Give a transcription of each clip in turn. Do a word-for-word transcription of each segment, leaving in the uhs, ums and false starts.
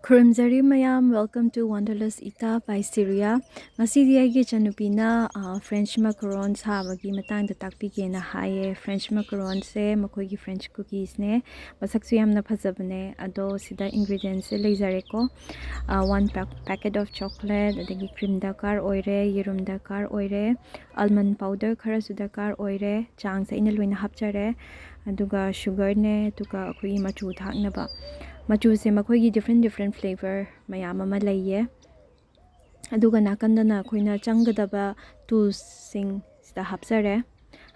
ꯈꯨꯔꯨꯝꯖꯔꯤ ꯃꯌꯥꯝ, welcome to Wanderlust Ita by Syria. ꯉꯁꯤꯗꯤ ꯑꯩꯒꯤ ꯏꯆꯟꯅꯨꯄꯤꯅ, ꯑ, French macaron ꯁꯥꯕꯒꯤ ꯃꯇꯥꯡꯗ ꯇꯥꯛꯄꯤꯒꯦꯅ ꯍꯥꯏꯌꯦ꯫ French macaronꯁꯦ ꯃꯈꯣꯏꯒꯤ French cookiesꯅꯦ꯫ ꯃꯁꯛꯁꯨ ꯌꯥꯝꯅ ꯐꯖꯕꯅꯦ꯫ ꯑꯗꯣ ꯁꯤꯗ ingredientsꯁꯦ ꯂꯩꯖꯔꯦꯀꯣ꯫ ꯑ, one pack, packet of chocolate, ꯑꯗꯒꯤ cream ꯗꯔꯀꯥꯔ ꯑꯣꯏꯔꯦ, ꯌꯦꯔꯨꯝ ꯗꯔꯀꯥꯔ ꯑꯣꯏꯔꯦ, almond powder ꯈꯔꯁꯨ ꯗꯔꯀꯥꯔ ꯑꯣꯏꯔꯦ꯫ ꯆꯥꯡꯁꯦ ꯑꯩꯅ ꯂꯣꯏꯅ ꯍꯥꯞꯆꯔꯦ꯫ ꯑꯗꯨꯒ sugarꯅꯦ, ꯑꯗꯨꯒ ꯑꯩꯈꯣꯏꯒꯤ ꯃꯆꯨ ꯊꯥꯛꯅꯕ꯫ ꯃꯆꯨꯁꯦ ꯃꯈꯣꯏꯒꯤ different different flavour ꯃꯌꯥꯝ ꯑꯃ ꯂꯩꯌꯦ꯫ ꯑꯗꯨꯒ ꯅꯥꯀꯟꯗꯅ ꯑꯩꯈꯣꯏꯅ ꯆꯪꯒꯗꯕ toolsꯁꯤꯡ ꯁꯤꯗ ꯍꯥꯞꯆꯔꯦ꯫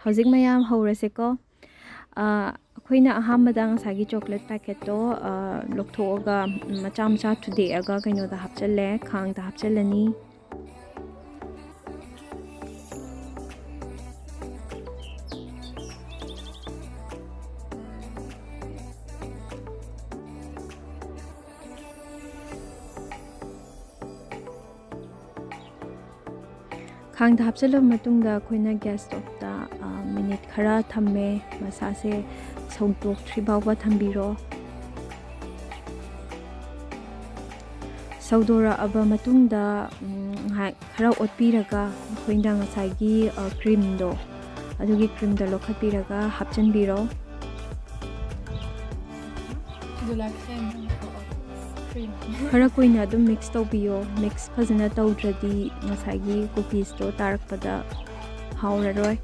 ꯍꯧꯖꯤꯛ ꯃꯌꯥꯝ ꯍꯧꯔꯁꯦꯀꯣ꯫ ꯑ, ꯑꯩꯈꯣꯏꯅ ꯑꯍꯥꯟꯕꯗ ꯉꯁꯥꯏꯒꯤ chocolate packetꯇꯣ, ꯑ, ꯂꯧꯊꯣꯛꯑꯒ, ꯃꯆꯥ ꯃꯆꯥ ꯊꯨꯗꯦꯛꯑꯒ ꯀꯩꯅꯣꯗ ꯍꯥꯞꯆꯜꯂꯦ, ꯈꯥꯡꯗ ꯍꯥꯞꯆꯜꯂꯅꯤ꯫ ꯈꯥꯡꯗ ꯍꯥꯞꯆꯤꯜꯂꯕ ꯃꯇꯨꯡꯗ ꯑꯩꯈꯣꯏꯅ gas stoveꯇ, ꯑ, minute ꯈꯔ ꯊꯝꯃꯦ꯫ ꯃꯁꯥꯁꯦ ꯁꯧꯗꯣꯛꯇ꯭ꯔꯤ ꯐꯥꯎꯕ ꯊꯝꯕꯤꯔꯣ꯫ ꯁꯧꯗꯣꯔꯛꯑꯕ ꯃꯇꯨꯡꯗ, ꯎꯝ, ꯉꯥꯏꯍꯥꯛ ꯈꯔ ꯑꯣꯠꯄꯤꯔꯒ ꯑꯩꯈꯣꯏꯅ ꯉꯁꯥꯏꯒꯤ, ꯑ, creamꯗꯣ, ꯑꯗꯨꯒꯤ creamꯗꯣ ꯂꯧꯈꯠꯄꯤꯔꯒ ꯍꯥꯞꯆꯤꯟꯕꯤꯔꯣ꯫ De la crème. Cream. ꯈꯔ ꯀꯨꯏꯅ ꯑꯗꯨꯝ mix ꯇꯧꯕꯤꯌꯣ꯫ Mix ꯐꯖꯅ ꯇꯧꯗ꯭ꯔꯗꯤ ꯉꯁꯥꯏꯒꯤ cookieesꯇꯣ ꯇꯥꯔꯛꯄꯗ ꯍꯥꯎꯔꯔꯣꯏ꯫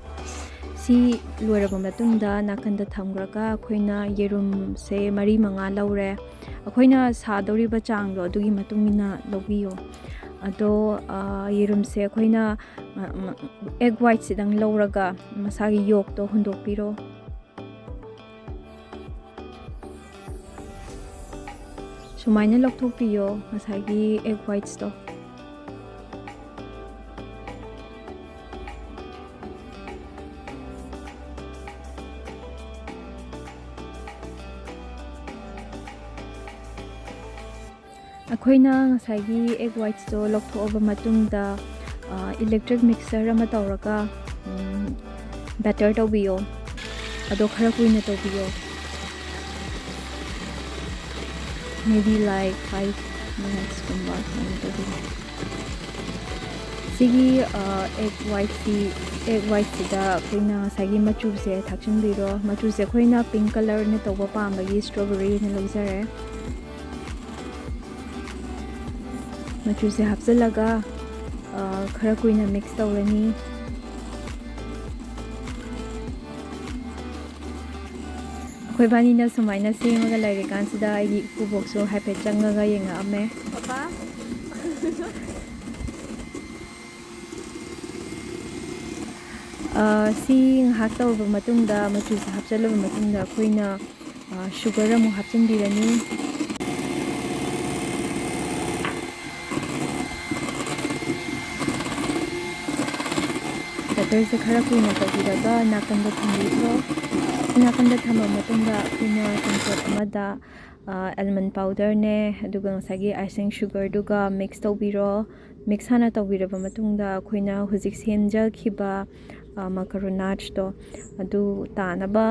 ꯁꯤ ꯂꯣꯏꯔꯕ ꯃꯇꯨꯡꯗ ꯅꯥꯀꯟꯗ ꯊꯝꯈ꯭ꯔꯒ ꯑꯩꯈꯣꯏꯅ ꯌꯦꯔꯨꯝꯁꯦ ꯃꯔꯤ ꯃꯉꯥ ꯂꯧꯔꯦ꯫ ꯑꯩꯈꯣꯏꯅ ꯁꯥꯗꯧꯔꯤꯕ ꯆꯥꯡꯗꯣ ꯑꯗꯨꯒꯤ ꯃꯇꯨꯡ ꯏꯟꯅ ꯂꯧꯕꯤꯌꯣ꯫ ꯑꯗꯣ, ꯑ, ꯌꯦꯔꯨꯝꯁꯦ ꯑꯩꯈꯣꯏꯅ, ꯑ, ꯃ-, egg whiteꯁꯤꯗꯪ ꯂꯧꯔꯒ ꯃꯁꯥꯒꯤ yolkꯇꯣ ꯍꯨꯟꯗꯣꯛꯄꯤꯔꯣ꯫ ꯁꯨꯃꯥꯏꯅ ꯂꯧꯊꯣꯛꯄꯤꯌꯣ ꯉꯁꯥꯏꯒꯤ egg whitesꯇꯣ꯫ ꯑꯩꯈꯣꯏꯅ ꯉꯁꯥꯏꯒꯤ egg whitesꯇꯣ ꯂꯧꯊꯣꯛꯑꯕ ꯃꯇꯨꯡꯗ, ꯑ, electric mixer ꯑꯃ ꯇꯧꯔꯒ, ꯎꯝ, batter ꯇꯧꯕꯤꯌꯣ꯫ ꯑꯗꯣ ꯈꯔ ꯀꯨꯏꯅ ꯇꯧꯕꯤꯌꯣ꯫ Maybe like five minutes ꯀꯨꯝꯕ ꯑꯗꯨꯃꯥꯏꯅ ꯇꯧꯕꯤꯔꯣ꯫ ꯁꯤꯒꯤ ꯑꯦꯛ ꯋꯥꯏꯠꯁꯤ ꯑꯦꯛ ꯋꯥꯏꯠꯁꯤꯗ ꯑꯩꯈꯣꯏꯅ ꯉꯁꯥꯏꯒꯤ ꯃꯆꯨꯁꯦ ꯊꯥꯛꯆꯤꯟꯕꯤꯔꯣ꯫ ꯃꯆꯨꯁꯦ ꯑꯩꯈꯣꯏꯅ ꯄꯤꯡ ꯀꯂꯔ ꯑꯣꯏꯅ ꯇꯧꯕ ꯄꯥꯝꯕꯒꯤ ꯏꯁꯇ꯭ꯔꯣꯕꯦꯔꯤ ꯑꯣꯏꯅ ꯂꯧꯖꯔꯦ꯫ ꯃꯆꯨꯁꯦ ꯍꯥꯞꯆꯤꯜꯂꯒ ꯈꯔ ꯀꯨꯏꯅ ꯃꯤꯛꯁ ꯇꯧꯔꯅꯤ꯫ ꯑꯩꯈꯣꯏꯕꯥꯅꯤꯅ ꯁꯨꯃꯥꯏꯅ ꯁꯦꯝꯃꯒ ꯂꯩꯔꯤꯀꯥꯟꯁꯤꯗ ꯑꯩꯒꯤ ꯏꯀꯨꯕꯣꯛꯁꯨ ꯍꯥꯏꯐꯦꯠ ꯆꯪꯉꯒ ꯌꯦꯡꯉꯛꯑꯝꯃꯦ꯫ ꯁꯤ ꯉꯥꯏꯍꯥꯛ ꯇꯧꯔꯕ ꯃꯇꯨꯡꯗ, ꯃꯆꯨꯁꯦ ꯍꯥꯞꯆꯤꯜꯂꯕ ꯃꯇꯨꯡꯗ, ꯑꯩꯈꯣꯏꯅ ꯁꯨꯒꯔ ꯑꯃꯨꯛ ꯍꯥꯞꯆꯤꯟꯕꯤꯔꯅꯤ꯫ ꯕꯦꯇꯔꯁꯦ ꯈꯔ ꯀꯨꯏꯅ ꯇꯧꯕꯤꯔꯒ ꯅꯥꯀꯟꯗ ꯊꯝꯕꯤꯈ꯭ꯔꯣ꯫ ꯅꯥꯀꯟꯗ ꯊꯝꯃ ꯃꯇꯨꯡꯗ ꯑꯩꯈꯣꯏꯅ ꯇꯦꯡꯀꯣꯠ ꯑꯃꯗ ꯑꯦꯜꯃꯟ ꯄꯥꯎꯗꯔꯅꯦ, ꯑꯗꯨꯒ ꯉꯁꯥꯏꯒꯤ ꯑꯥꯏꯁꯤꯡ ꯁꯨꯒꯔꯗꯨꯒ ꯃꯤꯛꯁ ꯇꯧꯕꯤꯔꯣ꯫ ꯃꯤꯛꯁ ꯍꯥꯟꯅ ꯇꯧꯕꯤꯔꯕ ꯃꯇꯨꯡꯗ ꯑꯩꯈꯣꯏꯅ ꯍꯧꯖꯤꯛ ꯁꯦꯝꯖꯈꯤꯕ ꯃꯀꯔꯣꯅꯥꯠꯁꯇꯣ ꯑꯗꯨ ꯇꯥꯅꯕ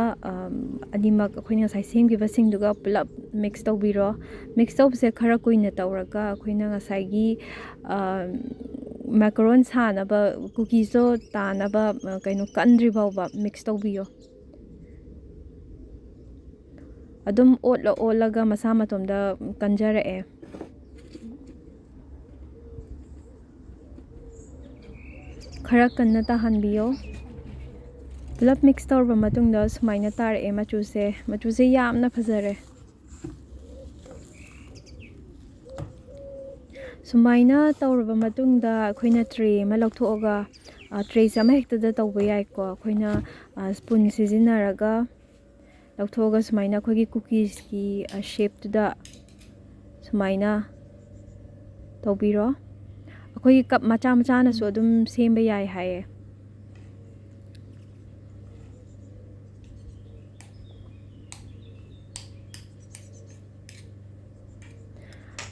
ꯑꯅꯤꯃꯛ ꯑꯩꯈꯣꯏꯅ ꯉꯁꯥꯏ ꯁꯦꯝꯈꯤꯕꯁꯤꯡꯗꯨꯒ ꯄꯨꯂꯞ ꯃꯤꯛꯁ ꯇꯧꯕꯤꯔꯣ꯫ ꯃꯤꯛꯁ ꯇꯧꯕꯁꯦ ꯈꯔ ꯀꯨꯏꯅ ꯇꯧꯔꯒ ꯑꯩꯈꯣꯏꯅ ꯉꯁꯥꯏꯒꯤ ꯃꯦꯀꯔꯣꯟ ꯁꯥꯅꯕ, ꯀꯨꯀꯤꯁꯇꯣ ꯇꯥꯅꯕ ꯀꯩꯅꯣ ꯀꯟꯗ꯭ꯔꯤ ꯐꯥꯎꯕ ꯃꯤꯛꯁ ꯇꯧꯕꯤꯌꯣ꯫ ꯑꯗꯨꯝ ꯑꯣꯠꯂ ꯑꯣꯠꯂꯒ ꯃꯁꯥ ꯃꯇꯣꯝꯗ ꯀꯟꯖꯔꯛꯑꯦ꯫ ꯈꯔ ꯀꯟꯅ ꯇꯥꯍꯟꯕꯤꯌꯣ꯫ ꯄꯨꯂꯞ ꯃꯤꯛꯁ ꯇꯧꯔꯕ ꯃꯇꯨꯡꯗ ꯁꯨꯃꯥꯏꯅ ꯇꯥꯔꯛꯑꯦ ꯃꯆꯨꯁꯦ꯫ ꯃꯆꯨꯁꯦ ꯌꯥꯝꯅ ꯐꯖꯔꯦ꯫ ꯁꯨꯃꯥꯏꯅ ꯇꯧꯔꯕ ꯃꯇꯨꯡꯗ ꯑꯩꯈꯣꯏꯅ ꯇ꯭ꯔꯦ ꯑꯃ ꯂꯧꯊꯣꯛꯑꯒ, ꯇ꯭ꯔꯦꯁꯦ ꯑꯃ ꯍꯦꯛꯇꯗ ꯇꯧꯕ ꯌꯥꯏꯀꯣ꯫ ꯑꯩꯈꯣꯏꯅ ꯁ꯭ꯄꯨꯟ ꯁꯤꯖꯤꯟꯅꯔꯒ ꯂꯧꯊꯣꯛꯑꯒ ꯁꯨꯃꯥꯏꯅ ꯑꯩꯈꯣꯏꯒꯤ ꯀꯨꯀꯤꯁꯀꯤ ꯁꯦꯞꯇꯨꯗ ꯁꯨꯃꯥꯏꯅ ꯇꯧꯕꯤꯔꯣ꯫ ꯑꯩꯈꯣꯏꯒꯤ ꯀꯞ ꯃꯆꯥ ꯃꯆꯥꯅꯁꯨ ꯑꯗꯨꯝ ꯁꯦꯝꯕ ꯌꯥꯏ ꯍꯥꯏꯌꯦ꯫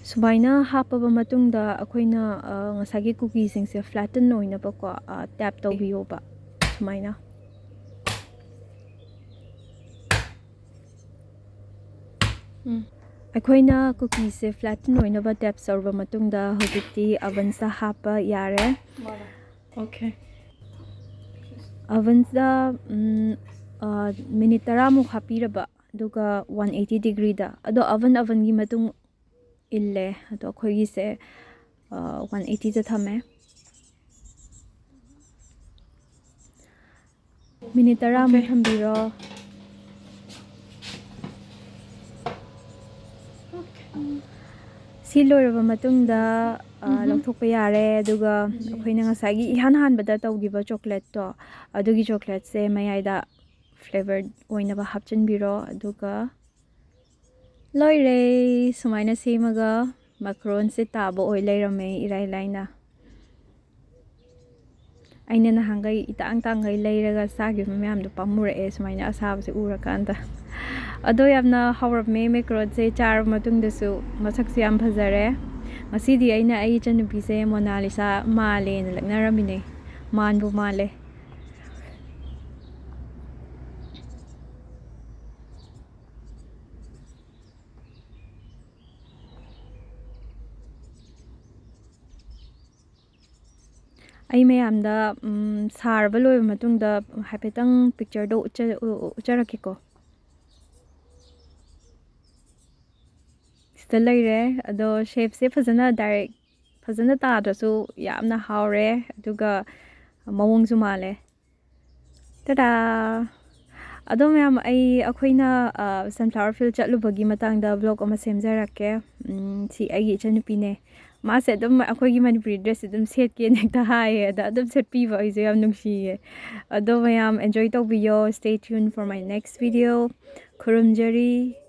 ꯁꯨꯃꯥꯏꯅ ꯍꯥꯞꯄꯕ ꯃꯇꯨꯡꯗ ꯑꯩꯈꯣꯏꯅ ꯉꯁꯥꯏꯒꯤ ꯀꯨꯀꯤꯁꯤꯡꯁꯦ ꯐ꯭ꯂꯦꯇꯟ ꯑꯣꯏꯅꯕꯀꯣ ꯇꯦꯞ ꯇꯧꯕꯤꯌꯣꯕ꯫ ꯁꯨꯃꯥꯏꯅ꯫ ꯎꯝ꯫ ꯑꯩꯈꯣꯏꯅ ꯀꯨꯀꯤꯁꯦ flatten ꯑꯣꯏꯅꯕ tap ꯇꯧꯔꯕ ꯃꯇꯨꯡꯗ ꯍꯧꯖꯤꯛꯇꯤ ovenꯗ ꯍꯥꯞꯄ ꯌꯥꯔꯦ꯫ Okay. Ovenꯗ minute ꯇꯔꯥꯃꯨꯛ ꯍꯥꯞꯄꯤꯔꯕ, ꯑꯗꯨꯒ one eighty degreeꯗ꯫ ꯑꯗꯣ oven ovenꯒꯤ ꯃꯇꯨꯡ ꯏꯜꯂꯦ꯫ ꯑꯗꯣ ꯑꯩꯈꯣꯏꯒꯤꯁꯦ one eightyꯗ ꯊꯝꯃꯦ꯫ Minute ꯇꯔꯥꯃꯨꯛ Okay. ꯊꯝꯕꯤꯔꯣ꯫ ꯁꯤ ꯂꯣꯏꯔꯕ ꯃꯇꯨꯡꯗ ꯑ, ꯎꯝꯍꯨꯝ꯫ ꯂꯧꯊꯣꯛꯄ ꯌꯥꯔꯦ꯫ ꯑꯗꯨꯒ ꯑꯩꯈꯣꯏꯅ ꯉꯁꯥꯏꯒꯤ ꯏꯍꯥꯟ ꯍꯥꯟꯕꯗ ꯇꯧꯈꯤꯕ chocolateꯇꯣ, ꯑꯗꯨꯒꯤ chocolateꯁꯦ ꯃꯌꯥꯏꯗ flavor ꯑꯣꯏꯅꯕ ꯍꯥꯞꯆꯤꯟꯕꯤꯔꯣ꯫ ꯑꯗꯨꯒ ꯂꯣꯏꯔꯦ꯫ ꯁꯨꯃꯥꯏꯅ ꯁꯦꯝꯃꯒ macaronꯁꯦ ꯇꯥꯕ ꯑꯣꯏ ꯂꯩꯔꯝꯃꯦ ꯏꯔꯥꯏ ꯂꯥꯏꯅ꯫ ꯑꯩꯅ ꯅꯍꯥꯟꯈꯩ ꯏꯇꯥꯡ ꯇꯥꯡꯈꯩ ꯂꯩꯔꯒ ꯆꯥꯈꯤꯕ ꯃꯌꯥꯝꯗꯣ ꯄꯥꯝꯃꯨꯔꯛꯑꯦ ꯁꯨꯃꯥꯏꯅ ꯑꯁꯥꯕꯁꯦ ꯎꯔꯀꯥꯟꯗ꯫ ꯑꯗꯣ ꯌꯥꯝꯅ ꯍꯥꯎꯔꯝꯃꯦ macaronꯁꯦ꯫ ꯆꯥꯔꯕ ꯃꯇꯨꯡꯗꯁꯨ ꯃꯁꯛꯁꯨ ꯌꯥꯝ ꯐꯖꯔꯦ꯫ ꯉꯁꯤꯗꯤ ꯑꯩꯅ ꯑꯩ ꯏꯆꯟꯅꯨꯄꯤꯁꯦ ꯃꯣꯅꯥꯂꯤꯁꯥ ꯃꯥꯜꯂꯦꯅ ꯂꯛꯅꯔꯝꯃꯤꯅꯦ꯫ ꯃꯥꯟꯕꯨ ꯃꯥꯜꯂꯦ꯫ ꯑꯩ ꯃꯌꯥꯝꯗ ꯎꯝ, ꯁꯥꯔꯕ ꯂꯣꯏꯕ ꯃꯇꯨꯡꯗ ꯍꯥꯏꯐꯦꯠꯇꯪ pictureꯗꯣ ꯎꯠꯆ- ꯎ- ꯎ- ꯎꯠꯆꯔꯛꯀꯦꯀꯣ꯫ ꯁꯤꯗ ꯂꯩꯔꯦ꯫ ꯑꯗꯣ shapeꯁꯦ ꯐꯖꯅ direct ꯐꯖꯅ ꯇꯥꯗ꯭ꯔꯁꯨ ꯌꯥꯝꯅ ꯍꯥꯎꯔꯦ, ꯑꯗꯨꯒ ꯃꯑꯣꯡꯁꯨ ꯃꯥꯜꯂꯦ꯫ ꯇꯗꯥ! ꯑꯗꯣ ꯃꯌꯥꯝ, ꯑꯩ ꯑꯩꯈꯣꯏꯅ ꯑ, sunflower field ꯆꯠꯂꯨꯕꯒꯤ ꯃꯇꯥꯡꯗ vlog ꯑꯃ ꯁꯦꯝꯖꯔꯛꯀꯦ꯫ ꯎꯝ, ꯁꯤ ꯑꯩꯒꯤ ꯏꯆꯟꯅꯨꯄꯤꯅꯦ꯫ ꯃꯥꯁꯦ ꯑꯗꯨꯝ ꯑꯩꯈꯣꯏꯒꯤ ꯃꯅꯤꯄꯨꯔꯤ dressꯁꯦ ꯑꯗꯨꯝ ꯁꯦꯠꯀꯦꯅ ꯍꯦꯛꯇ ꯍꯥꯏꯌꯦ꯫ ꯑꯗ ꯑꯗꯨꯝ ꯁꯦꯠꯄꯤꯕ ꯑꯩꯁꯨ ꯌꯥꯝ ꯅꯨꯡꯁꯤꯌꯦ꯫ ꯑꯗꯣ ꯃꯌꯥꯝ enjoy ꯇꯧꯕꯤꯌꯣ꯫ Stay tuned for my next video꯫ ꯈꯨꯔꯨꯝꯖꯔꯤ꯫